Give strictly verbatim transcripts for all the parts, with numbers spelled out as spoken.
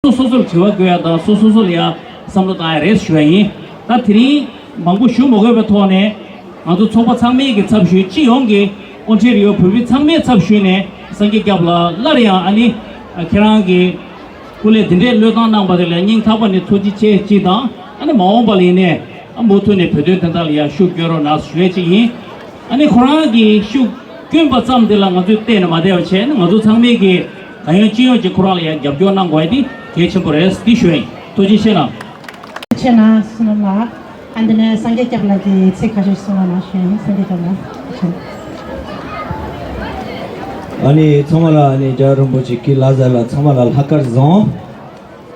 སོ་སོ་སོར་དྲི་བ་བཀོད་ཡ་དང་སོ་སོ་སོ་ལ་ཡ་བསམ་བློ་བཏང་ཡ་རེད་ཞུ་བ་ཡིན། ད་དེ་རིང་མང་པོ་ཞུ་མ་དགོས་པའི་ཐོག་ནས་ང་ཚོ་ཚོགས་པ་ཚང་མའི་གི་ཚབ་ཞུས། སྤྱི་ཡོངས་ཀྱི་ཨོན་ཊེ་རི་ཡོ་བོད་མི་ཚང་མའི་ཚབ་ཞུས་ནས་སངས་རྒྱས་སྐྱབས་ལགས་སླར་ཡང་ཨ་ནི་ཁྱེད་རང་གི་སྐུ་ལས་འདི་འདྲའི་བློས་བཏང་གནང་པ་དེ་ལ་སྙིང་ཐག་པ་ནས་ཐུགས་རྗེ་ཆེ་གཅིག་དང་། ཨ་ནི་མ་འོངས་པ་ལ་ཡིན་ནའི་ཨ་མུ་མཐུད་ནས་བོད་དོན་དོན་དག་ལ་ཡ་ཤུགས་སྐྱོན་རོགས་གནང་ཞུ་ཡ་གཅིག་ཡིན། ཨ་ནི་ཁོ་རང་གིས་ཤུགས་བསྐྱོན་པ་ཙམ་དེ་ལ་ང་ཚོས་བལྟས་ནས་མ་བསྡད་པ་བྱས་ན་ང་ཚོ་ཚང་མས་ཀྱི་གང་ཡོང་ཅི་ཡོང་ཅིག་ཁོ་རང་ལ་ཡང་རྒྱབ་སྐྱོར་གནང་དགོས་ཡ་དེ་གལ་ཆེན་པོ་རེད། འདི་ཞུ་ཡིན། ཐུགས་རྗེ་ཆེ་གནང་། ཆེ་གནང་བསོད་ནམས་ལགས། ཨ་འདི་ནས་སངས་རྒྱས་སྐྱབས་ལགས་ཀྱིས་ཚིག་ཁ་ཤས་གསུང་བ་གནང་ཞུ་ཡིན། སངས་རྒྱས་སྐྱབས་ལགས། ཨ་ནི་ཚང་མ་ལ་ཨ་ནི་རྒྱལ་བ་རིན་པོ་ཆེ་གི་ལ་ཟ་ལ་ཚང་མ་ལ་ལྷག་དཀར་བཟང་།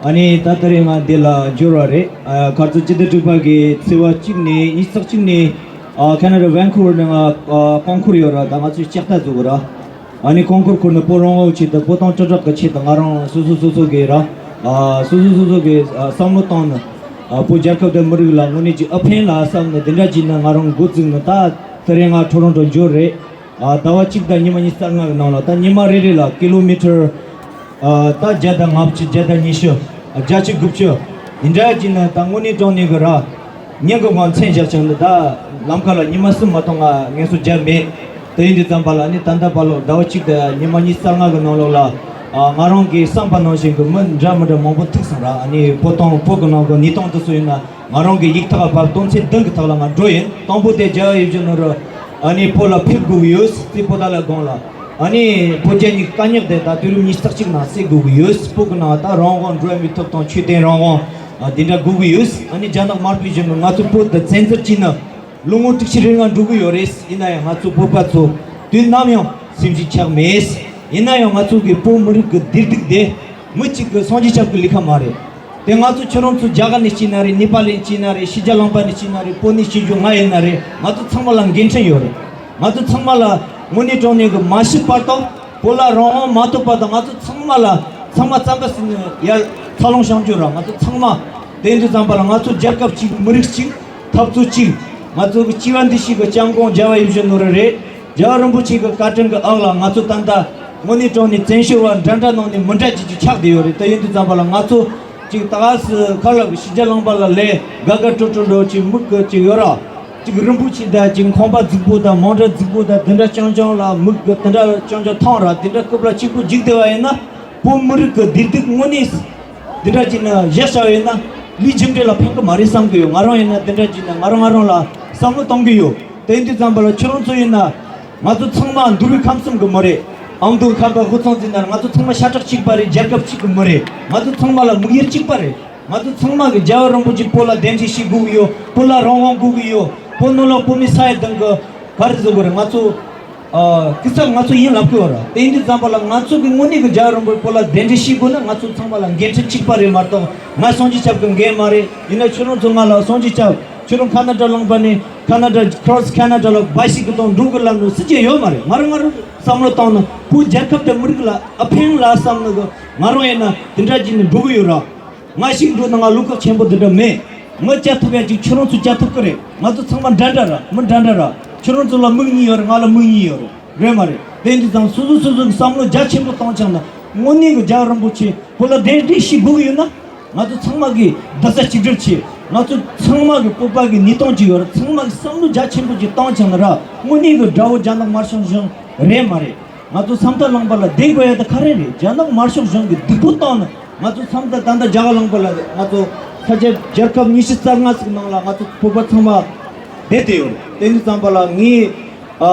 ཨ་ནི་ད་ལྟ་རེ་ང་འདི་ལ་འབྱོར་བ་རེད། ཨ་ཁ་རྩང་སྤྱི་ཟླ་དྲུག་པ་གི་ཚེས་པ་གཅིག་ནས་ཉི་ཤུ་རྩ་གཅིག་ནས་ཨ་ཁ་ན་ཌ་ཝན་ཁུ་ཝར་ནས་ང་ཨ་རྐང་འཁོར་ཡོད་ར། ད་ང་ཚོས་ལྕགས་རྟ་བཟོ་གི་ར། ཨ་ནི་རྐང་འཁོར་ཁུར་ནས་བོད་རང་དབང་ཆེད་དུ་བོད་དོན་དྲིལ་བསྒྲགས་ཀྱི་ཆེད་དུ་ང་རང་སོ་སོ་སོ་སོ་གི་ར། ཨ་སོ་སོ་སོ་སོ་གི་ཨ་བསམ་བློ་བཏང་ནས་ཨ་བོད་རྒྱལ་ཁབ་དང་མི་རིགས་ལ་དངོས་གནས་ཀྱི་ཨ་ཕན་ལ་བསམ་ནས་འདི་འདྲ་བྱས་ནས་ང་རང་འགོ་བཙུགས་ནས་ད་ལྟ་རེ་ང་ཊོ་རོན་ཊོ་འབྱོར་རེད། ཨ་ཟླ་བ་གཅིག་དང་ཉི་མ་ཉི་ཤུ་རྩ་ལྔ་གི་ནང་ལ་ད་ཉི་མ་རེ་རེ་ལ་ཀི་ལོ་མི་ཊར་ཨ་ད་བརྒྱ་དང་ལྔ་བཅུ་བརྒྱ་དང་ཉི་ཤུ་ཨ་བརྒྱད་ཅུ་དགུ་བཅུ་འདི་འདྲ་ཅིག་ནས་ད་དངོས་གནས་དྲང་གནས་གི་ར་ཉིན་གི་ངང་མཚན་བཞག་ཅིང་ནི་ད་ལམ་ཁ་ལ་ཉི་མ་གསུམ་མ་གཏོགས་ང་ངལ་གསོ་བརྒྱབ་མེད། དེ་ཡིན་དུས་ཙམ་པ་ལ་ནི་ད་ལྟ་བར་ལོ་ཟླ་བ་གཅིག་དང་ཉི་མ་ཉི་ཤུ་རྩ་ལྔ་གི་ནང་ལོགས་ལ་ཨ་ང་རང་གིས་བསམ་པ་ནང་བཞིན་གི་མི་འདྲ་མི་འདྲ་མང་པོ་ཐུག་སོང་ར། ཨ་ནི་བོད་དོན་བོད་གི་ནང་གི་གནས་སྟངས་དེ་ཚོ་ཡིན་ན། ང་རང་གི་ཡིག་ཐོག་བབས་དོན་ཚན་བདུན་གྱི་ཐོག་ལ་ང་འགྲོ་ཡིན། དང་པོ་དེ་རྒྱལ་བ་ཡིད་བཞིན་ནོར་བུ་ཨ་ནི་བོད་ལ་ཕེབས་དགོས་ཀྱི་ཡོད་ཟེར། བོད་དོན་ལ་དགོངས་ལ་ཨ་ནི་བོད་རྒྱ་གཉིས་ཀྱི་དཀའ་རྙོག་དེ་ད་དུས་རབས་ཉི་ཤུ་རྩ་གཅིག་ནང་སེལ་དགོས་ཀྱི་ཡོད། བོད་ཀྱི་ནང་ད་རང་དབང་འགྲོ་བ་མིའི་ཐོབ་ཐང་ཆོས་དད་རང་དབང་ཨ་དེ་འདྲ་དགོས་ཀྱི་ཡོད། ཨ་ནི་རྒྱ་ནག་དམར་པོའི་གཞུང་གིས་ང་ཚོ་བོད་དུ་བཙན་འཛུལ་བྱས་ནས་ལོ་ངོ་དྲུག་ཅུ་རེ་ལྔ་འགྲོ་གི་ཡོད་རེད། ཡིན་ན་ཡང་ང་ཚོ་བོད་པ་ཚོ་དུས་ནམ་ཡང་སེམས་ཤུགས་ཆག་མེད། ཡིན་ན་ཡང་ང་ཚོ་གི་བོད་མི་རིགས་ཀྱི་བདེ་སྡུག་དེ་མི་གཅིག་གི་སངས་རྒྱས་སྐྱབས་ཀྱི་ལས་ཀ་མ་རེད། དེ་ང་ཚོ་ཁྱོད་རང་ཚོ་རྒྱ་གར་ནས་སྐྱེས་ན་རེད། ནེ་པཱལ་ནས་སྐྱེས་ན་རེད། ཕྱི་རྒྱལ་ལུང་པ་ནས་སྐྱེས་ན་རེད། བོད་ནས་སྐྱེས་རྒྱུ་ང་ཡིན་ན་རེད། ང་ཚོ་ཚང་མ་ལ་འགན་འཁྲི་ཡོད་རེད། ང་ཚོ་ཚང་མ་ལ་དངོས་གནས་དྲང་གནས་ཀྱི་མ་ཤི་བར་དུ་བོད་ལ་རང་དབང་མ་ཐོབ་བར་དུ་ང་ཚོ་ཚང་མ་ལ་ཚང་མ་རྩམ་པ་ཟིན་ནས་ཡར་འཚར་ལོངས་བྱུང་རྒྱུ་རེད། ང་ཚོ་ཚང་མ་དེ་ཡིན་དུས་ཙམ་པ་ལ་ང་ཚོ་རྒྱལ་ཁབ་གཅིག་མི་རིགས་གཅིག་འཐབ་རྩོད་གཅིག་ང་ཚོ་གི་སྤྱི་བ་འདི་ཞིག་གི་སྐྱབས་མགོན་རྒྱལ་བ་ཡིད་བཞིན་ནོར་བུ་རེད། རྒྱལ་བ་རིན་པོ་ཆེ་གི་བཀའ་དྲིན་གྱི་འོག་ལ་ང་ཚོ་ད་ལྟ་དངོས་གནས་དྲང་གནས་བཙན་བྱོལ་བ་འདྲ་འདྲ་ནང་ནས་མི་འདྲ་ཅིག་ཅིག་ཆགས་བསྡད་ཡོད་རེད། དེ་ཡིན་དུས་ཙམ་པ་ལ་ང་ཚོ་ཅིག་ད་ག་སེ་ཁ་ལག་གི་ཕྱི་རྒྱལ་ལུང་པ་ལ་ལས་དགའ་དགའ་སྤྲོ་སྤྲོ་འདྲ་ཅིག་མིག་གི་ཅིག་ཡོད་ར། ཅིག་རིན་པོ་ཆེ་དང་ཅིག་ཁང་པ་རྫིག་པོ་དང་མང་དྲ་རྫིག་པོ་དང་དེ་འདྲ་རྐྱང་རྐྱང་ལ་མིག་གི་དེ་འདྲ་རྐྱང་རྐྱང་མཐོང་ར། དེ་འདྲ་རྐུབ་ལ་གཅིག་པུ་འཇིག་བསྡད་པ་ཡིན་ན་བོད་མི་རིགས་ཀྱི་བདེ་སྡུག་དངོས་གནས་འདི་འདྲ་ཅིག་ནས་བཞག་བཞག་ཡོད་ན་ལས་རྒྱུ་འབྲས་ལ་ཕན་གི་མ་རེད་བསམ་གི་ཡོད། ང་རང་ཡིན་ན་འདི་འདྲ་ཅིག་ནས་ང་རང་ང་རང་ལ་བསམ་བློ་གཏོང་གི་ཡོད། དེ་ཡིན་དུས་ཙམ་པ་ལ་ཁྱོད་རང་ཚོ་ཡིན་ན་ང་ཚོ་ཚང་མ་འདུལ་བའི་ཁམས་གསུམ་གི་མི་རེད། ཨ་མདོ་ཁམས་པ་ཧུ་ཚང་འཛིན་ན་ང་ཚོ་ཚང་མ་ཤ་ཁྲག་གཅིག་པ་རེད། རྒྱལ་ཁབ་གཅིག་གི་མི་རེད། ང་ཚོ་ཚང་མ་ལ་དམིགས་ཡུལ་གཅིག་པ་རེད། ང་ཚོ་ཚང་མ་གི་རྒྱལ་བ་རིན་པོ་ཆེ་བོད་ལ་གདན་འདྲེན་ཞིག་དགོས་གི་ཡོད། བོད་ལ་རང་དབང་དགོས་གི་ཡོད། བོད་ནང་ལ་བོད་མི་ས་ཡི་སྟེང་གི་ག་རེ་ཟེར་དགོས་རེད། ང་ཚོ་ཨ་སྐུ་ཚབ་ང་ཚོ་ཡིན་ལབ་གི་ཡོད་ར། དེ་ཡིན་དུས་ཙམ་པ་ལ་ང་ཚོ་གི་དངོས་གནས་གི་རྒྱལ་བ་རིན་པོ་ཆེ་བོད་ལ་གདན་འདྲེན་ཞིག་དགོས་ན་ང་ཚོ་ཚང་མ་ལ་འགན་འཁྲི་གཅིག་པ་རེད་མ་གཏོགས་ང་སངས་རྒྱས་སྐྱབས་ཀྱི་འགན་མ་རེད། ཡིན་ན་ཁྱོད་རང་ཚོ་ང་ལ་སངས་རྒྱས་སྐྱབས་ཁྱོད་རང་ཁ་ན་ཌ་ལུང་པ་ནས་ཁ་ན་ཌ་ཁྲོ་སི་ཁ་ན་ཌ་ལ་འབའ་ཞིག་གི་དང་འགྲོ་གི་ལབ་ནོ་སྲིད་ཀྱི་ཡོད་མ་རེད། ང་རང་ང་རང་བསམ་བློ་བཏང་ན་བོད་རྒྱལ་ཁབ་དང་མི་རིགས་ལ་ཨ་ཕན་ལ་བསམ་ནོ་གི་ང་རང་ཡིན་ན་དེ་འདྲ་ཅིག་ནས་འགྲོ་གི་ཡོད་ར། ང་ཞིག་འགྲོ་ན་ང་བློ་ཁོག་ཆེན་པོ་འདི་འདྲ་མེད། ང་བཅའ་ཐུབ་ཡ་ཅིག་ཁྱོད་རང་ཚོ་བཅའ་ཐུབ་ཀི་རེད། ང་ཚོ་ཚང་མ་འདྲ་འདྲ་ར་མི་འདྲ་འདྲ་ར། ཁྱོད་རང་ཚོ་ལ་མིག་གཉིས་ཡོད་རེད། ང་ལ་མིག་གཉིས་ཡོད་རེད། རེད་མ་རེད། དེ་འདི་ཙམ་སོ་སོ་སོ་སོ་གི་བསམ་བློ་རྒྱ་ཆེན་པོ་བཏང་ཆགས་ན་དངོས་གནས་གི་རྒྱལ་བ་རིན་པོ་ཆེ་བོད་ལ་གདན་འདྲེན་ཞིག་དགོས་གི་ཡོད་ན་ང་ཚོ་ཚང་མ་གི་རྡ་ས་གཅིག་སྒྲིལ་བྱེད། ང་ཚོ་ཚང་མ་གི་བོད་པ་གི་གནས་སྟངས་ཅིག་ཡོད་རེད། ཚང་མ་གི་བསམ་བློ་རྒྱ་ཆེན་པོ་ཅིག་བཏང་ཆགས་ན་ར་དངོས་གནས་གི་དགྲ་བོ་རྒྱ་ནག་དམར་ཤོག་གཞུང་རེད་མ་རེད། ང་ཚོ་ས་མཐའ་ལྷུང་པ་ལ་བསྡད་དགོས་ཡ་ད་ག་རེ་རེད། རྒྱ་ནག་དམར་ཤོག་གཞུང་གི་སྡིག་པོ་བཏང་ན་ང་ཚོ་ས་མཐའ་ད་ལྟ་རྒྱ་གར་ལྷུང་པ་ལ་ང་ཚོ་ས་ཆ་རྒྱལ་ཁབ་ཉི་ཤུ་རྩ་ལྔ་ཟིག་ནང་ལ་ང་ཚོ་བོད་པ་ཚང་མ་བསྡད་དེ་ཡོད་རེད། དེ་འདི་ཙམ་པ་ལ་ངས་ཨ་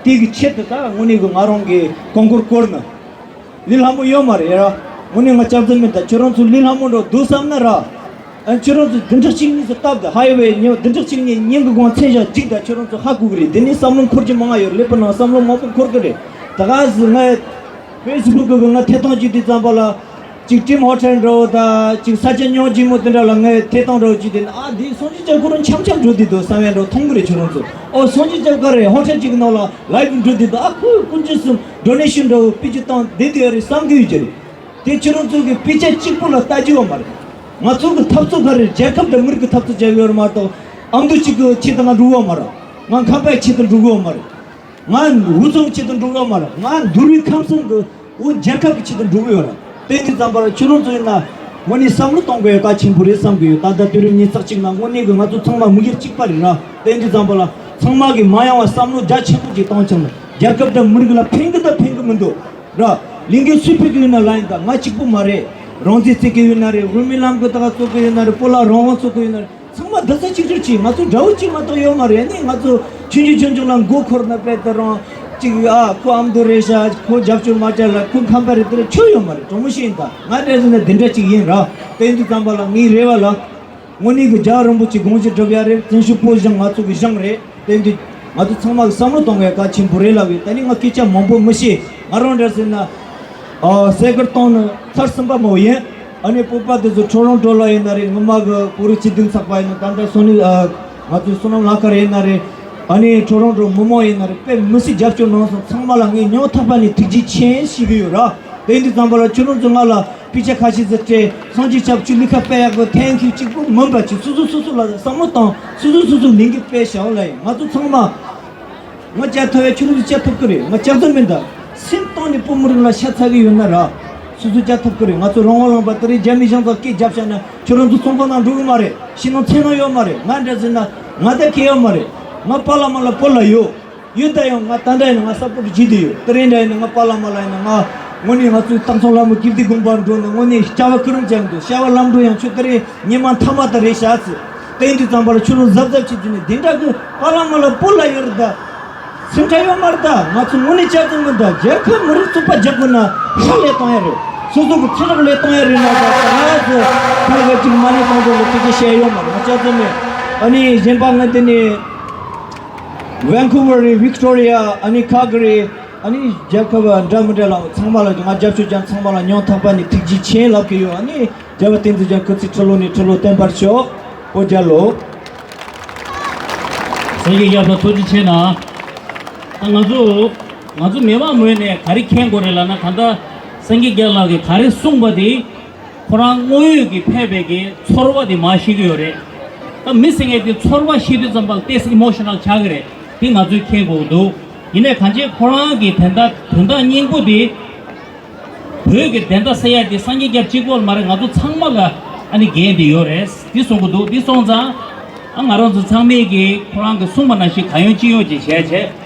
དེ་གི་ཆེད་དུ་ད་དངོས་གནས་གི་ང་རང་གི་རྐང་འཁོར་བསྐོར་ན་ལས་སླ་མོ་ཡོད་མ་རེད་ར། དངོས་གནས་ང་སྐྱབས་འཛིན་མི་ད་ཁྱོད་རང་ཚོ་ལས་སླ་མོ་འགྲོ་འདུག་བསམ་ན་ར། ཨ། ཁྱོད་རང་ཚོ་བདུན་ཕྲག་གཅིག་གཉིས་སུ་སྟབས་དང་ཧའི་ཝེ་ཉོ། བདུན་ཕྲག་གཅིག་གཉིས་ཉིན་གྱི་གོང་ཚད་བཞག་གཅིག་དང་ཁྱོད་རང་ཚོ་ཧ་གོ་གི་རེད། དེ་ནས་བསམ་བློ་འཁོར་གྱི་མང་ང་ཡོད་རེད། ལེ་པ་ནང་བསམ་བློ་མང་པོ་འཁོར་གི་རེད། ད་ག་ཟི་ང་ཕེ་སི་བུག་གི་ང་ཐད་གཏོང་བྱེད་དུས་ཙམ་པ་ལ། གཅིག་ཀྲིམ་ཧོ་ཊེལ་འདྲ་བོ་དང་གཅིག་ས་ཆ་ཉོ་ཆེན་མོ་དེ་འདྲ་ལ་ངས་ཐད་གཏོང་འདྲ་བོ་བྱེད་དུས་ན། ཨ། དེ་སངས་རྒྱས་སྐྱབས་ཁོ་རང་འཆམ་འཆམ་འགྲོ་དུས་འདུག་བསམ་ཡ་འདྲ་བོ་མཐོང་གི་རེད། ཁྱོད་རང་ཚོ། ཨོ། སངས་རྒྱས་སྐྱབས་ག་རེ་ཧོ་ཊེལ་གཅིག་གི་ནང་ལ་ལའེབ་འགྲོ་དུས་འདུག་ཨ། ཁོས་དཀོན་མཆོག་གསུམ་ཌོ་ནེ་ཤན་འདྲ་བོ་ཕུལ་རྒྱུ་བཏང་བསྡད་དུས་ཡོད་རེད་བསམ་གི་ཡོད་ཀྱི་རེད། དེ་ཁྱོད་རང་ཚོ་གི་དཔེ་ཆ་གཅིག་པོ་ལ་ལྟ་རྒྱུ་ཡོད་མ་རེད། ང་ཚོ་གི་འཐབ་རྩོད་ག་རེ་རྒྱལ་ཁབ་དང་མི་རིགས་ཀྱི་འཐབ་རྩོད་བྱ་གི་ཡོད་རེད་མ་གཏོགས། ཨ་མདོ་གཅིག་གི་ཆེད་དུ་ང་འགྲོ་གི་ཡོད་མ་རེད། ང་ཁམས་པའི་ཆེད་དུ་འགྲོ་གི་ཡོད་མ་རེད། ང་དབུས་གཙང་ཆེད་དུ་འགྲོ་གི་ཡོད་མ་རེད། ང་འདུལ་བའི་ཁམས་གསུམ་གི་འོ་རྒྱལ་ཁབ་ཀྱི་ཆེད་དུ་འགྲོ་གི་ཡོད་རེད། དེ་འདི་ཙམ་པ་ལ་ཁྱོད་རང་ཚོ་ཡིན་ན་དངོས་གནས་བསམ་བློ་གཏོང་དགོས་ཡ་གལ་ཆེན་པོ་རེད་བསམ་གི་ཡོད། ད་ལྟ་དུས་རབས་ཉི་ཤུ་རྩ་གཅིག་ནང་དངོས་གནས་ཀྱི་ང་ཚོ་ཚང་མ་མིག་ཡར་གཅིག་པ་རེད་ར། དེ་འདི་ཙམ་པ་ལ་ཚང་མ་གི་མ་ཡོང་བ་བསམ་བློ་རྒྱ་ཆེན་པོ་ཅིག་བཏང་བྱུང་ན། རྒྱལ་ཁབ་དང་མི་རིགས་ལ་ཕན་གི་དང་ཕན་གི་མི་འདུག་ར། ལས་འགན་སུས་ཕུད་ཀྱི་ཡོད་ན་ལ་ཡིན། ད་ང་གཅིག་པུ་མ་རེད། རང་བཙན་རྩོད་ཀྱི་ཡོད་ན་རེད། དབུ་མའི་ལམ་གི་ད་ག་རྩོད་ཀྱི་ཡོད་ན་རེད། སྤོ་ལགས་རང་དབང་རྩོད་ཀྱི་ཡོད་ན་རེད། ཚང་མ་བསྡད་ས་གཅིག་གྱུར་གྱིས། ང་ཚོ་དགྲ་བོ་གཅིག་མ་གཏོགས་ཡོད་མ་རེད། ནི་ང་ཚོ་ཆུང་ཆུང་ཆུང་ཆུང་ལ་མགོ་འཁོར་ན་དཔེ་ད་རང་གཅིག་ཨ། ཁོ་ཨ་མདོ་རེད་ཤག་ཁོ་རྒྱབ་སྐྱོར་མ་བྱས་ལ། ཁོ་ཁམས་པ་རེད། དེ་རེད་ཆོ་ཡོད་མ་རེད། གྲོགས་མོ་ཞིག་ཡིན། ད་ང་འདྲ་ཟེར་ན་འདི་འདྲ་གཅིག་ཡིན་ར། དེ་འདི་ཙམ་པ་ལ་ངའི་རེ་བ་ལ། དངོས་གནས་ཀྱི་རྒྱལ་བ་རིན་པོ་ཆེ་དགོངས་གཞི་སྒྲུབ་ཡ་རེད། བཙན་བྱོལ་བོད་གཞུང་ང་ཚོ་གི་གཞུང་རེད། དེ་འདི་ང་ཚོ་ཚང་མ་གི་བསམ་བློ་གཏོང་དགོས་ཡ་གལ་ཆེན་པོ་རེད་ལབ་ཡོད། ད་ནི་ང་སྐད་ཆ་མང་པོ་མི་བཤད། ང་རང་འདྲ་ཟེར་ན། ཨ། སེ་གོལ་གཏོང་ནི་ཚར་གསུམ་པ་མོ་ཡིན། ཨ་ནི་བོད་པ་དེ་ཚོ་ཊོ་རོན་ཊོ་ལ་ཡིན་ན་རེད། ངོ་མ་གི་བོད་རིགས་སྤྱི་མཐུན་ཚོགས་པ་ཡིན་ན། ད་ལྟ་སོ་ནི། ཨ། ང་ཚོའི་བསོད་ནམས་ལྷ་དཀར་ཡིན་ན་རེད། ཨ་ནི་ཊོ་རོན་ཊོ་མི་མང་ཡིན་ན་རེད། དཔེ་མི་སྲིད་རྒྱབ་སྐྱོར་གནང་སོང་། ཚང་མ་ལ་ངས་སྙིང་ཐག་པ་ནས་ཐུགས་རྗེ་ཆེ་ཞུ་གི་ཡོད་ར། དེ་འདི་ཙམ་པ་ལ་ཁྱོད་རང་ཚོ་ང་ལ་དཔེ་ཆ་ཁ་ཤས་ཟིག་སྤྲད། སངས་རྒྱས་སྐྱབས་ཁྱོད་ལས་ཀ་དཔེ་ཡག་པོ། ཐེངས་ཁྱོད་གཅིག་པུ་མིན་པ་ཅིག་སོ་སོ་སོ་སོ་ལ་བསམ་བློ་བཏང་། སོ་སོ་སོ་སོ་ལས་འགུལ་སྤེལ་བྱའོ་ལ་ཡིན། ང་ཚོ་ཚང་མ། ང་བཅའ་ཐུབ་ཡ་ཁྱོད་རང་ཚོ་བཅའ་ཐུབ་ཀྱི་རེད། ང་བཅའ་ཚོད་མིན་ད། སེམས་གཏིང་ནས་བོད་མི་རིགས་ལ་ཤ་ཚ་གི་ཡོད་ན་ར། སོ་སོ་བཅའ་ཐུབ་ཀྱི་རེད། ང་ཚོ་རང་དབང་ལུང་པ་དེ་རིང་རྒྱ་མི་གཞུང་ཚོ་སྐད་རྒྱབ་བཞག་ན་ཁྱོད་རང་ཚོ་ཚོང་ཁང་ནང་འགྲོ་གི་མ་རེད། ཕྱི་ནང་ཚོང་ནང་ཡོད་མ་རེད། ང་འདྲ་ཟེར་ན་ང་ད་གལ་ཡོད་མ་རེད། ང་པཱ་ལགས་མ་ལགས་བོད་ལ་ཡོད། ཡོད་ད་ཡང་ང་ད་འདྲ་ཡིན་ན་ང་སབ་པོར་བྱེད་དུ་ཡོད། དེ་རིང་འདྲ་ཡིན་ན་ང་པཱ་ལགས་མ་ལགས་ཡིན་ན་ང་དངོས་གནས་ང་ཚོའི་སྟག་ཚང་ལྷ་མོ་ཀིརྟི་དགོན་པར་འགྲོ་ནས་དངོས་གནས་སྐྱབས་བ་སྐུ་རིམ་བཅངས་འདུག་སྐྱབས་བ་ལམ་འགྲོ་ཡང་ཁྱོད་དེ་རིང་ཉི་མ་མཐའ་མ་ད་རེད་ཤག་ཟེར། དེ་ཡིན་དུས་ཙམ་པར་ཁྱོད་རང་གཟབ་གཟབ་བྱེད་དུས་ནས་འདི་འདྲ་གི་པཱ་ལགས་མ་ལགས་བོད་ལ་ཡོད་རེད་ད། སེམས་ཁྲལ་ཡོད་མ་རེད་ད། ང་ཚོ་དངོས་གནས་བཅའ་ཚོན་མིན་ད། རྒྱལ་ཁབ་མི་རིགས་གཙོ་བོ་རྒྱག་དགོས་ན་ཧྲ་ལས་གཏོང་ཡ་རེད། སོ་སོ་གི་ཚེ་སྲོག་ལས་གཏོང་ཡ་རེད་ན་ད། ང་ཚོ་ཁ་ཁ་ཅིག་མ་ནས་གཏོང་དགོས་ལ་དེ་གི་བཤད་ཡོད་མ་རེད། ང་བཅའ་ཚོན་མེད། ཨ་ནི་གཞན་པ་ང་འདི་ནས་ཝན་ཁུ་ཝར་རེད། ཝིག་ཊོ་རི་ཡ། ཨ་ནི་ཁལ་ག་རི། ཨ་ནི་རྒྱལ་ཁབ་འདྲ་མི་འདྲ་ལ་ཚང་མ་ལ་ང་རྒྱབ་སྐྱོར་ཀྱང་ཚང་མ་ལ་སྙིང་ཐག་པ་ནས་ཐུགས་རྗེ་ཆེ་ལབ་ཀྱི་ཡོད། ཨ་ནི་རྒྱལ་བ་བསྟན་འཛིན་ཀྱང་སྐུ་ཚེ་ཁྲི་ལོ་ནས་ཁྲི་ལོ་བརྟན་པར་ཤོག་ཨོ་རྒྱལ་ལོ། སངས་རྒྱས་སྐྱབས་ལ་ཐུགས་རྗེ་ཆེ་གནང་། ད་ང་ཚོ་ང་ཚོ་མི་མང་ངོས་ནས་ག་རེ་མཁྱེན་དགོས་རེད་ལབ་ན། ད་ལྟ་སངས་རྒྱས་སྐྱབས་ལགས་ཀྱིས་ག་རེ་གསུངས་པ་དེ་ཁོ་རང་དངོས་ཡོད་ཀྱི་ཕེབས་པའི་གི་ཚོར་བ་དེ་མར་བཤད་ཀྱི་ཡོད་རེད། ད་མི་ཟེར་མཁན་དེ་ཚོར་བ་བཤད་དུས་ཙམ་པ་ལ་ཏོག་ཙམ་ཨི་མོ་ཤི་ནལ་ཆགས་ཀྱི་རེད། དེ་ང་ཚོས་མཁྱེན་དགོས་ཀྱི་འདུག་ཡིན་ནའི་གང་ཅི་ཁོ་རང་གི་དོན་དག་དོན་དག་སྙིང་པོ་དེ། བོད་ཀྱི་བདེན་མཐའ་གསལ་ཡ་དེ་སངས་རྒྱས་སྐྱབས་གཅིག་པོ་ལ་མ་རེད། ང་ཚོ་ཚང་མ་ལ་ཨ་ནི་འགན་དེ་ཡོད་རེད། དེ་གསུང་གི་འདུག་དེ་སོང་ཙང་ཨ་ང་རང་ཚོ་ཚང་མས་ཀྱིས་ཁོ་རང་གིས་གསུངས་པ་ནང་བཞིན་གང་ཡོང་ཅི་ཡོང་ཅིག་བྱས་བྱས།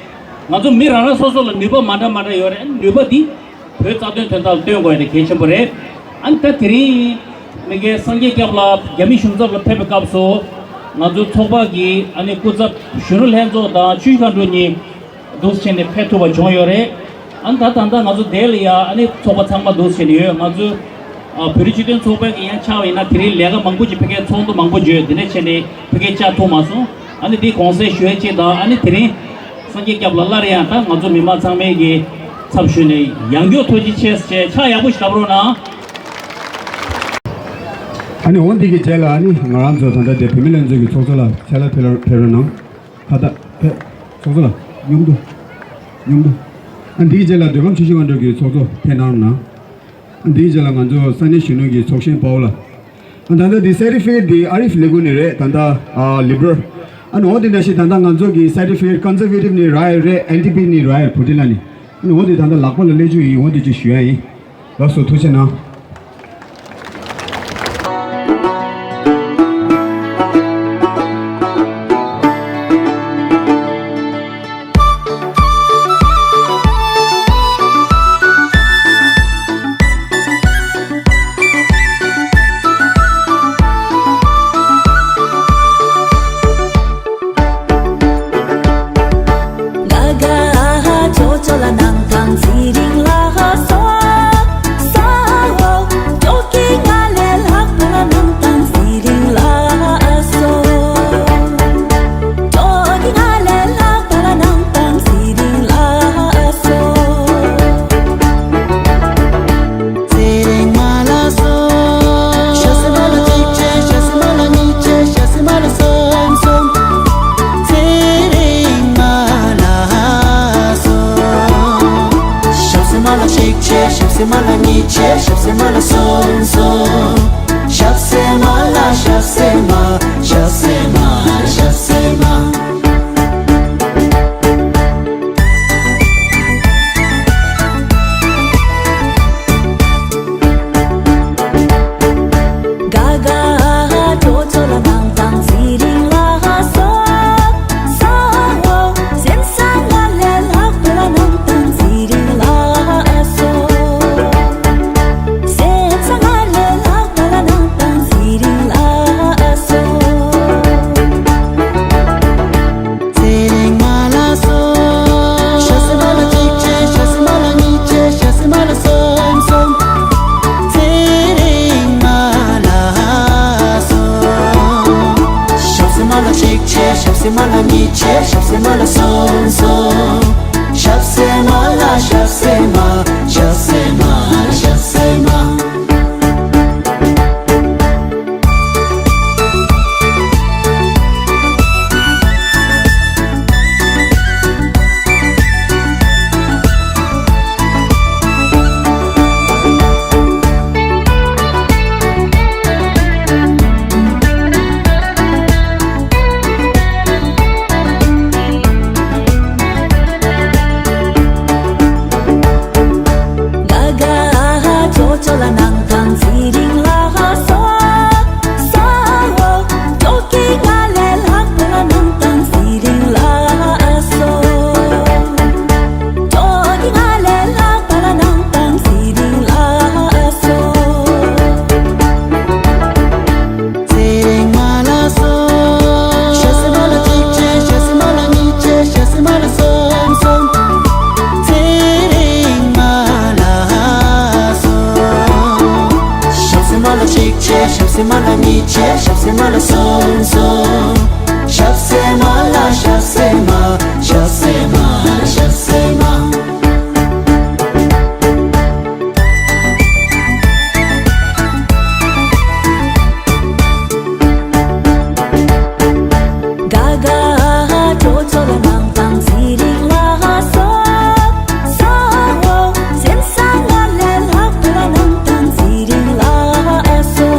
ང་ཚོ་མི་རང་རང་སོ་སོ་ལ་ནུས་པ་མ་འདྲ་མ་འདྲ་ཡོད་རེད། ཨ་ནི་ནུས་པ་འདི་བོད་རྩ་དོན་དོན་དག་ལ་བཏོན་དགོས་ཡ་དེ་གལ་ཆེན་པོ་རེད། ཨ་ནི་ད་དེ་རིང་མི་རྒན་སངས་རྒྱས་སྐྱབས་ལགས་རྒྱ་མི་གཞུང་ཚབ་ལ་ཕེབས་པའི་སྐབས་སུ་ང་ཚོ་ཚོགས་པ་གི་ཨ་ནི་སྐུ་ཚབ་གཞོན་ནུ་ལྷན་ཚོགས་དང་ཆུ་བཞི་སྒང་དྲུག་གཉིས། འདུག་སེ་བྱས་ནས་ཕེབས་ཐུབ་པ་བྱུང་ཡོད་རེད། ཨ་ནི་ད་ད་ལྟ་ང་ཚོ་འདི་ལ་ཡ་ཨ་ནི་ཚོགས་པ་ཚང་མ་འདུག་སེ་བྱས་ནས་ཡོད། ང་ཚོའི་ཨ་བོད་རིགས་སྤྱི་མཐུན་ཚོགས་པའི་ཡང་ཆ་བ་ཡིན་ན་དེ་རིང་ལས་ཀ་མང་པོ་ཅིག་ཕ་གིར་ཚོགས་འདུ་མང་པོ་བརྗོད་དེ་འདྲ་བྱས་ནས་ཕ་གིར་བཅར་ཐུབ་མ་སོང་། ཨ་ནི་འདི་དགོངས་སེལ་ཞུ་ཡ་གཅིག་དང་། ཨ་ནི་དེ་རིང་སངས་རྒྱས་སྐྱབས་ལགས་སླར་ཡང་ད་ང་ཚོ་མི་མང་ཚང་མའི་གི་ཚབ་ཞུས་ནས་ཡང་བསྐྱར་ཐུགས་རྗེ་ཆེ་ཞེས་ཕྱག་ཡག་པོ་ཞིག་བརྡབ་རོགས་གནང་། ཨ་ནི་འོ་འདི་གི་རྗེས་ལ་ཨ་ནི་ང་རང་ཚོ་ད་ལྟ་དེ་བུད་མེད་ལྷན་ཚོགས་ཀྱི་ཚོགས་གཙོ་ལགས་ཕྱག་ལས་ཕེབས་རོགས་ཕེབས་རོགས་གནང་། ཁ་བཏགས་ཕེབས། ཚོགས་གཙོ་ལགས་མཉམ་དུ། མཉམ་དུ། ཨ་འདིའི་རྗེས་ལ་མདོ་ཁམས་ཆུ་བཞི་སྒང་དྲུག་གི་ཚོགས་གཙོ་ཕེབས་གནང་རོགས་གནང་། ཨ་འདིའི་རྗེས་ལ་ང་ཚོ་ས་གནས་གཞོན་ནུ་གི་ཚོགས་གཞོན་དཔའ་བོ་ལགས། ཨ་ད་ལྟ་འདི་སར་ཊི་ཕི་ཀེཊ་འདི་ཨ་རིབ་ལས་ཁུངས་ནས་རེད། ད་ལྟ་ཨ་ལི་བར། ཨ་ནི་འོ་འདི་ནང་བཞིན་ད་ལྟ་ང་ཚོ་གི་སར་ཊི་ཕི་ཀེཊ་ཀོན་སར་ཝེ་ཊིབ་ནས་རག་ཡོད་རེད། ཨེན་ཌི་པི་ནས་རག་ཡོད་རེད། བུ་ཁྲིད་ལགས་ནས། ཨ་ནི་འོ་འདི་ད་ལྟ་ལག་པ་ལ་སླེབས་བཅུག་ཡིན། འོ་འདི་ཅིག་ཞུ་ཡ་ཡིན། ལགས་སོ། ཐུགས་རྗེ་གནང་། ཆེ་ཞབས་སེ་མ་ལ་སོང་སོང་། ཞབས་སེ་མ་ལ་ཞབས་སེ་མ། ཞབས་སེ་མ་ཞབས་སེ་མ། ག་ག་ཅོ་ཅོ་ལ་ནང་དང་ཚེ་རིང་ལ་སོ། ས་འོ་སེམས་ས་ང་ལས་ལྷག་པ་ལ་ནང་དང་ཚེ་རིང་ལ་སོ། སེམས་ས་ང་ལས་ལྷག་པ་ལ་ནང་དང་ཚེ་རིང་ལ་སོ། ཚེ་རིང་མ་ལ་སོ། ཞབས་སེ་མ་ལ་གཅིག་ཆེ། ཞབས་སེ་མ་ལ་གཉིས་ཆེ། ཞབས་སེ་མ་ལ་གསུམ་གསུམ། ཚེ་རིང་མ་ལ་སོ། ཞབས་སེ་མ་ལ་གཅིག་ཆེ། ཞབས་སེ་མ་ལ་གཉིས་ཆེ། ཞབས་སེ་མ་ལ་གསུམ་གསུམ། ཞབས་སེ་མ་ལ་ཞབས་སེ་མ། ཞབས་སེ་མ་ཞབས་སེ་མ། ག་ག་ཅོ་ཅོ་ལ་ནང་དང་ཚེ་རིང་ལ་སོ། ས་འོ་ཅོ་ཀི་ང་ལས་ལྷག་པ་ལ་ནང་དང་ཚེ་རིང་ལ་སོ། ཅོ་ཀི་ང་ལས་ལྷག་པ་ལ་ནང་དང་ཚེ་རིང་ལ་སོ། ཚེ་རིང་མ་ལ་སོ། ཞབས་སེ་མ་ལ་གཅིག་ཆེ། ཞབས་སེ་མ་ལ་གཉིས་ཆེ། ཞབས་སེ་མ་ལ་གསུམ་གསུམ། ཚེ་རིང་མ་ལ་སོ། ཞབས་སེ་མ་ལ་གཅིག་ཆེ། ཞབས་སེ་མ་ལ་གཉིས་ཆེ། ཞབས་སེ་མ་ལ་གསུམ་གསུམ། ཞབས་སེ་མ་ལ་ཞབས་སེ་མ། ཞབས་སེ་མ་ཞབས་སེ་མ། ག་ག་ཅོ་ཅོ་ལ་ནང་དང་ཚེ་རིང་ལ་སོ། ས་འོ་སེམས་ས་ང་ལས་ལྷག་པ་ལ་ནང་དང་ཚེ་རིང་ལ་སོ།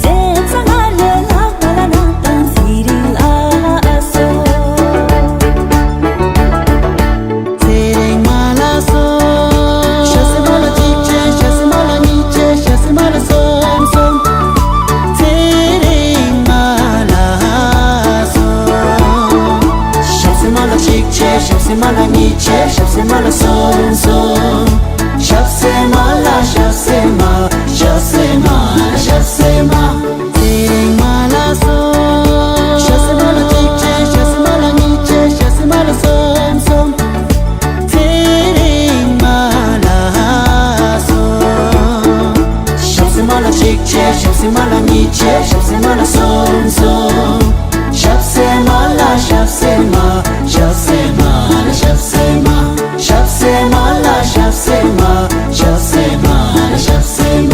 སེམས་ས་ང་ལས་ལྷག་པ་ལ་ནང་དང་ཚེ་རིང་ལ་སོ། ཚེ་རིང་མ་ལ་སོ། ཞབས་སེ་མ་ལ་གཅིག་ཆེ། ཞབས་སེ་མ་ལ་གཉིས་ཆེ། ཞབས་སེ་མ་ལ་གསུམ་གསུམ། ཚེ་རིང་མ་ལ་སོ། ཞབས་སེ་མ་ལ་གཅིག་ཆེ། ཞབས་སེ་མ་ལ་གཉིས་ཆེ། ཞབས་སེ་མ་ལ་གསུམ་གསུམ། ཞབས་སེ་མ་ལ་ཞབས་སེ་མ། ཞབས་སེ་མ་ཞབས་སེ་མ། ཚེ་རིང་མ་ལ་སོ། ཞབས་སེ་མ་ལ་གཅིག་ཆེ། ཞབས་སེ་མ་ལ་གཉིས་ཆེ། ཞབས་སེ་མ་ལ་གསུམ་གསུམ། ཚེ་རིང་མ་ལ་སོ། ཞབས་སེ་མ་ལ་གཅིག་ཆེ། ཞབས་སེ་མ་ལ་གཉིས་ཆེ། ཞབས་སེ་མ་ལ་གསུམ་གསུམ། ཞབས་སེ་མ་ལ་ཞབས་སེ་མ། ཞབས་སེ་མ་ཞབས་སེ་མ། ཞབས་སེ་མ་ལ་ཞབས་སེ་མ། ཞབས་སེ་མ་ཞབས་སེ་མ།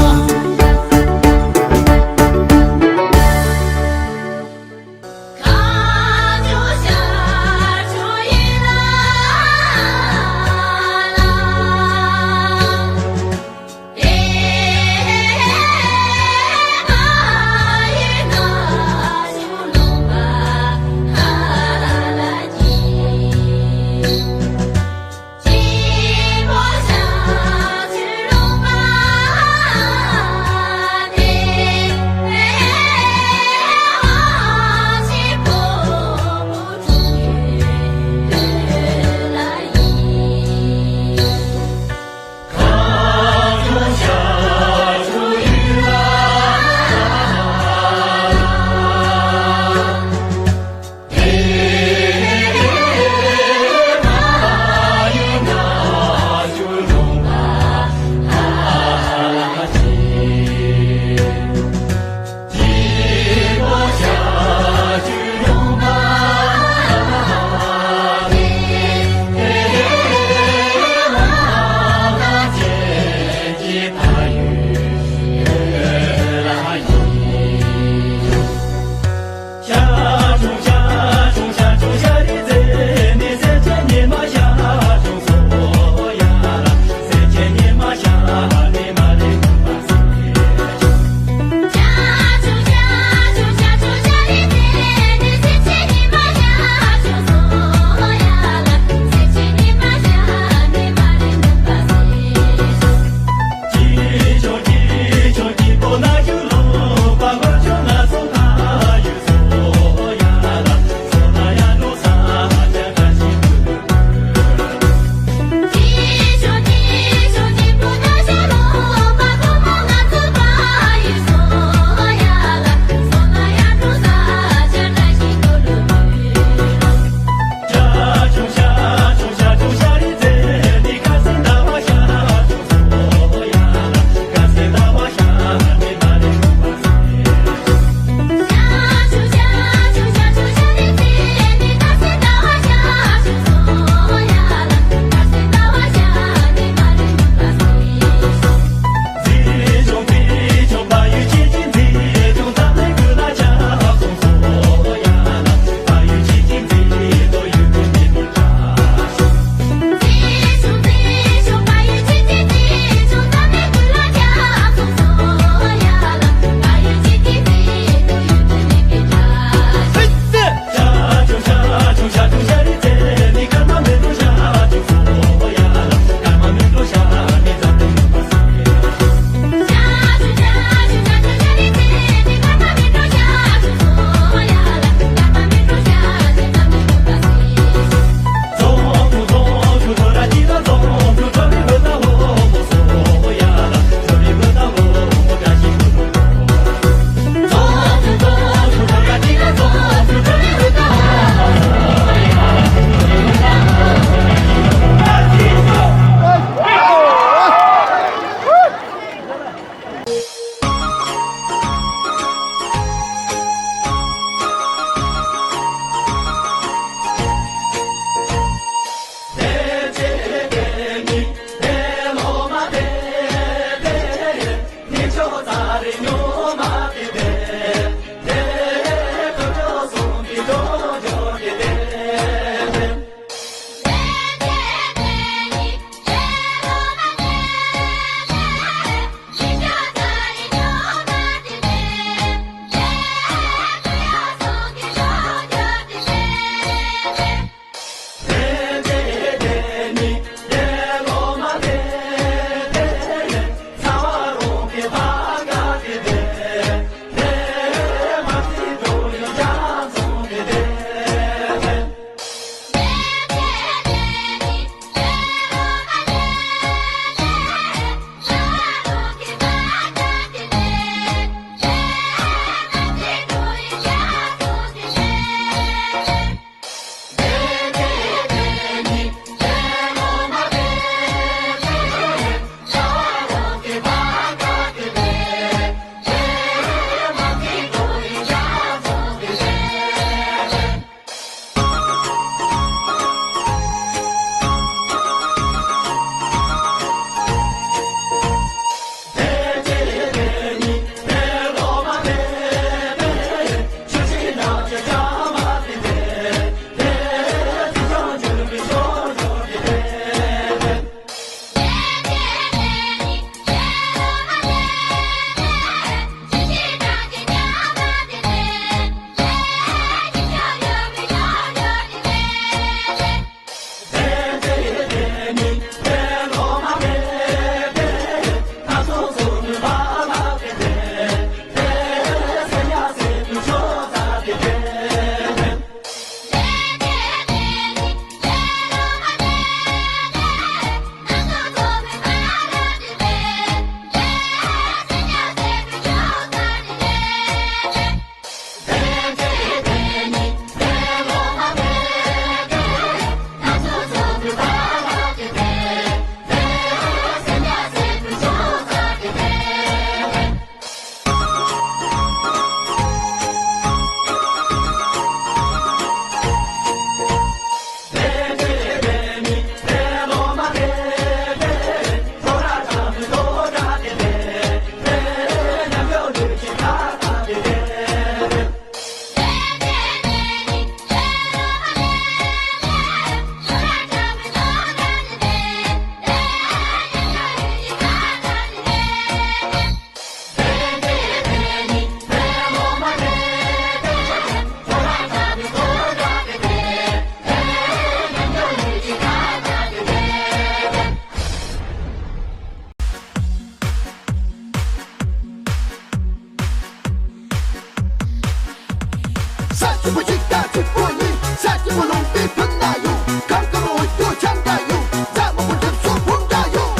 ས་གཅིག་པོ་གཅིག་དང་གཅིག་པོ་གཉིས། ས་གཅིག་པོ་ལུང་པའི་ཕུ་ན་ཡོད། གང་ག་མོ་འོད་སྐྱོ་ཆང་འདྲ་ཡོད། རྫ་མ་པོ་གྲིབ་སོ་བུམ་འདྲ་ཡོད།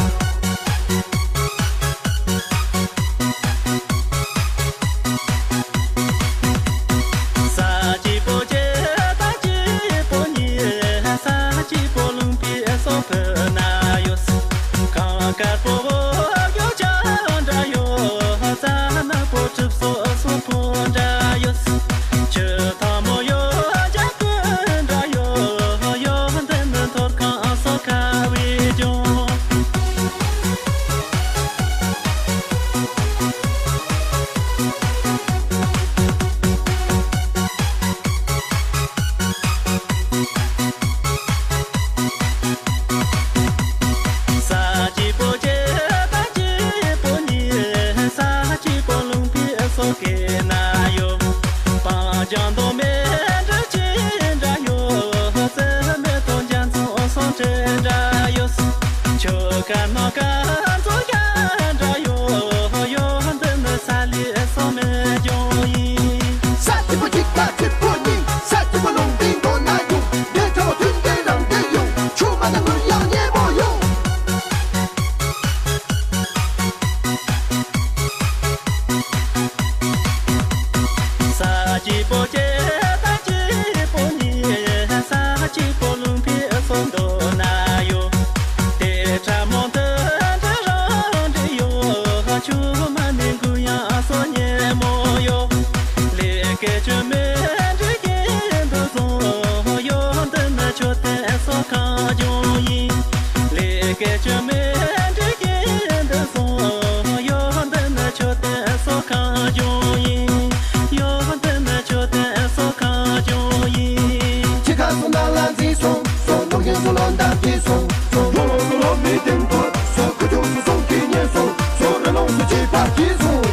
ས་གཅིག་པོ་གཅིག་དང་གཅིག་པོ་གཉིས། ས་གཅིག་པོ་ལུང་པའི་སོ་ཕུ་ན་ཡོད། གང་དཀར་པོ་འོད་སྐྱོ་ཆང་འདྲ་ཡོད། རྫ་མ་པོ་གྲིབ་སོ་སོ་བུམ་འདྲ་ཡོད། ཆུ་ཐང་མོ་ཡོད། ཇ་ཀུན་འདྲ་ཡོད། ཡོད་འདི་ནི་ཐོར་ཁང་སོ་ཁ་བའི་ལྗོངས། ས་གཅིག་པོ་གཅིག་དང་གཅིག་པོ་གཉིས། ས་གཅིག་པོ་ལུང་པའི་སོ་སྐེ་ན་ཡོད། སྤང་ལྗང་མདོག་མེ་འབྲུ་གཅིག་འདྲ་ཡོད། རྩི་མེ་ཏོག་རྒྱ་མཚོ་སོ་བྲེ་འདྲ་ཡོད། ཆུ་ཁ་ནག་དཀར་མཛོ་རྒྱ་འདྲ་ཡོད། ཡོད་འདི་ནི་ས་ལི་སོ་མེ་ལྗོངས་ཡིན། ས་གཅིག་པོ་གཅིག་དང་གཅིག་པོ་གཉིས། ས་གཅིག་པོ་ལུང་པའི་མདོ་ན་ཡོད། འདྲེ་ཁྲ་བ་མཐུན་འདྲེ་རང་འདྲེ་ཡོད། ཆུ་མ་ན་ངུར་ཡང་སྙན་མོ་ཡོད། ས་གཅིག་པོ་གཅིག་དང་གཅིག་པོ་གཉིས། ས་གཅིག་པོ་ལུང་པའི་སོ་མདོ་ན་ཡོད། དེ་ཁྲ་མོ་མཐུན་འདྲེ་རང་འདྲེ་ཡོད། ཆུ་མ་ནི་མགོ་ཡང་སོ་སྙན་མོ་ཡོད། ལས་ཀའི་ཆུ་མེ་འདྲེ་གིན་དུ་སོང་། ཡོད་འདི་ནི་ཆུ་ཐེན་སོ་ཁང་ལྗོངས་ཡིན། ལས་ཀའི་ཆུ་མེ་འདྲེ་གིན་དུ་སོང་། ཡོད་འདི་ནི་ཆུ་ཐེན་སོ་ཁང་ལྗོངས་ཡིན། ཡོད་འདི་ནི་ཆུ་ཐེན་སོ་ཁང་ལྗོངས་ཡིན། ཁྱི་ཁ་སོ་ནང་ལ་འཛིན་སོང་། སོ་ནོར་ཡིན་སོ་ལོ་འདབ་ཀྱི་སོང་། སོ་ལོ་ལོ་སོ་ལོ་མི་དེང་དུ། སོ་ཁུ་ཆུ་སོ་སོང་གི་ཉེ་སོང་། སོ་ར་ལོང་སོ་ཅི་པ་ཀྱི་སོང་།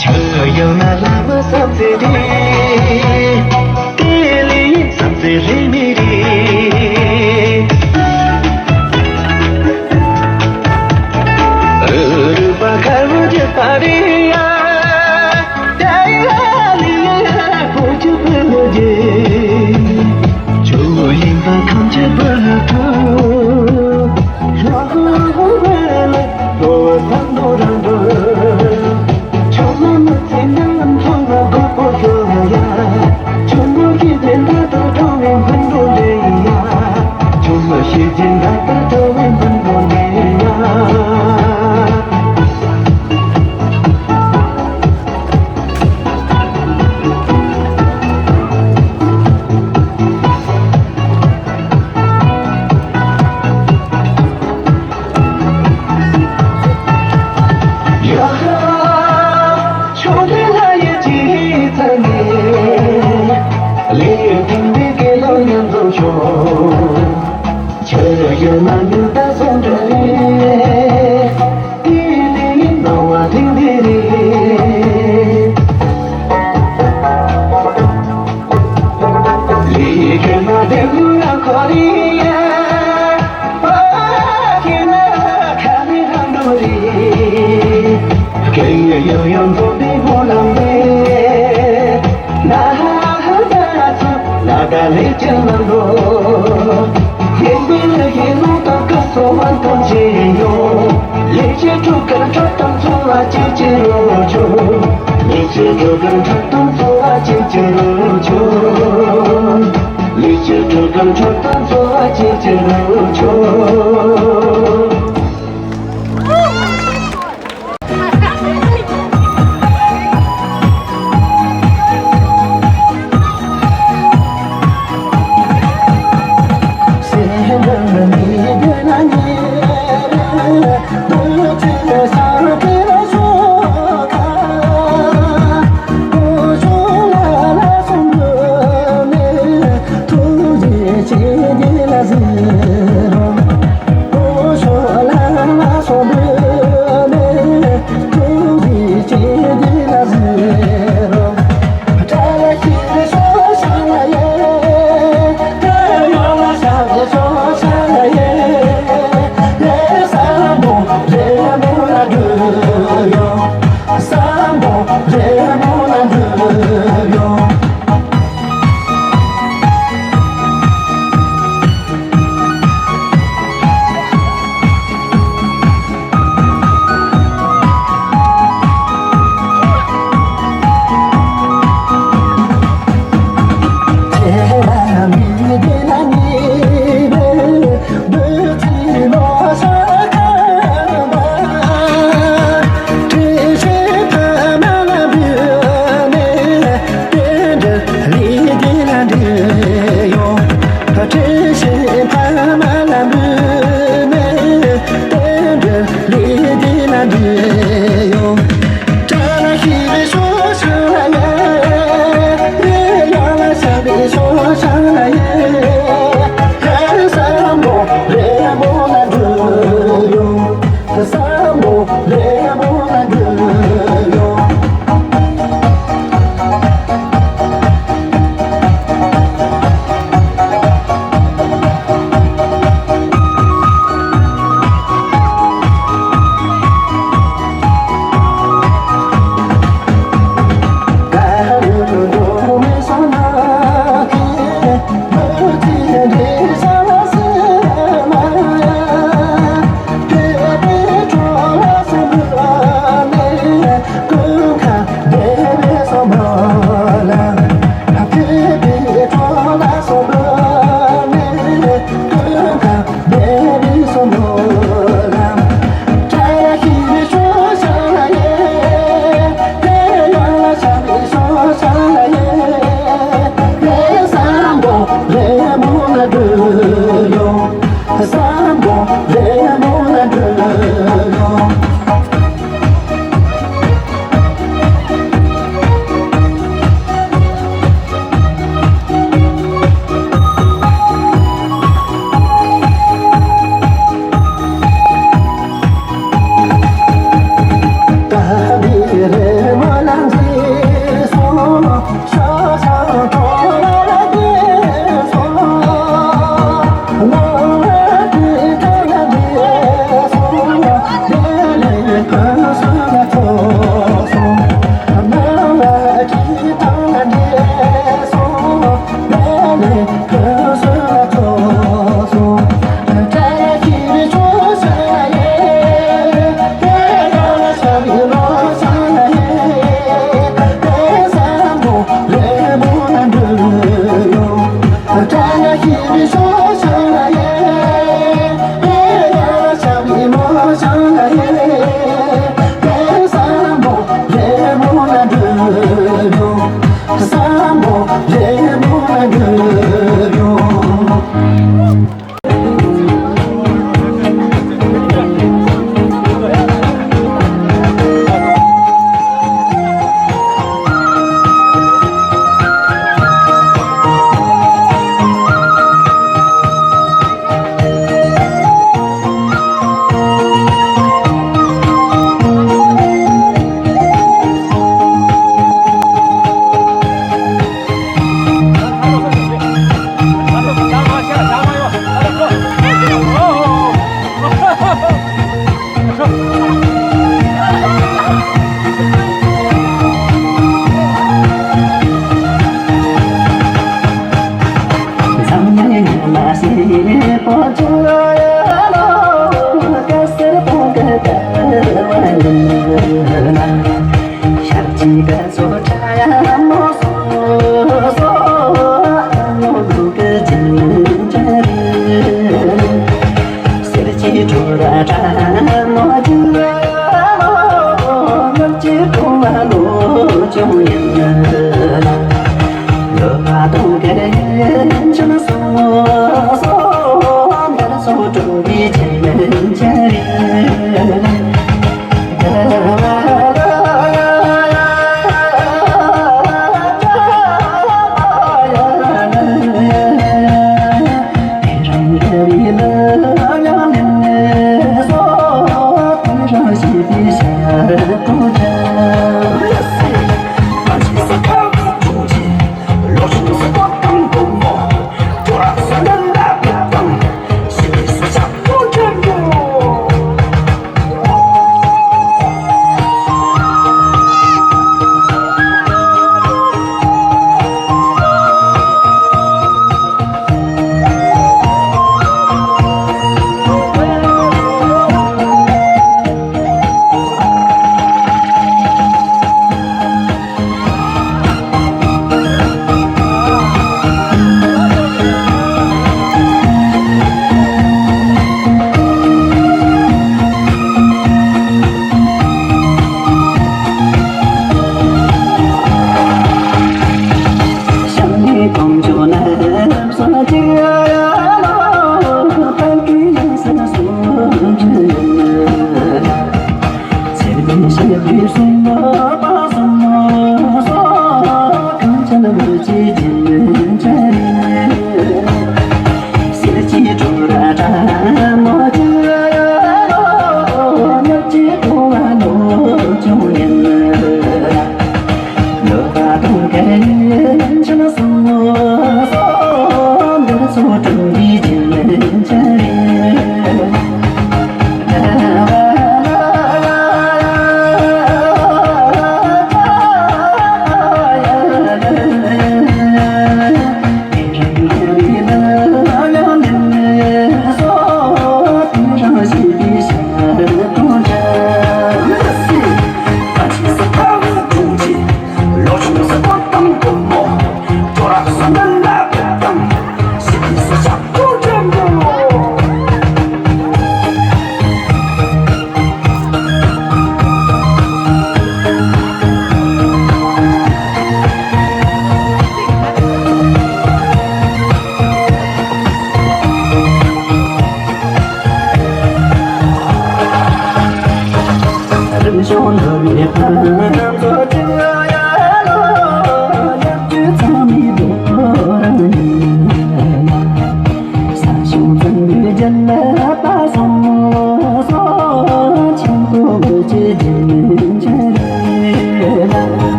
ཆགས་ཡོད་ན་ལྷ་མོ་བསམ་ཚེ་རེད། དེ་ལས་བསམ་ཚེ་རེད་མི་རེད། རུས་པ་དཀར་མོ་བརྗིད་པ་རེད་ཡ། ད་ཡ་ལི་ཡ་བུ་ཆུ་བུ་ལོ་རྗེ། ཆུ་བོ་ཡིན་པ་ཁམས་ཆེ་བུ་ལ་ཐུག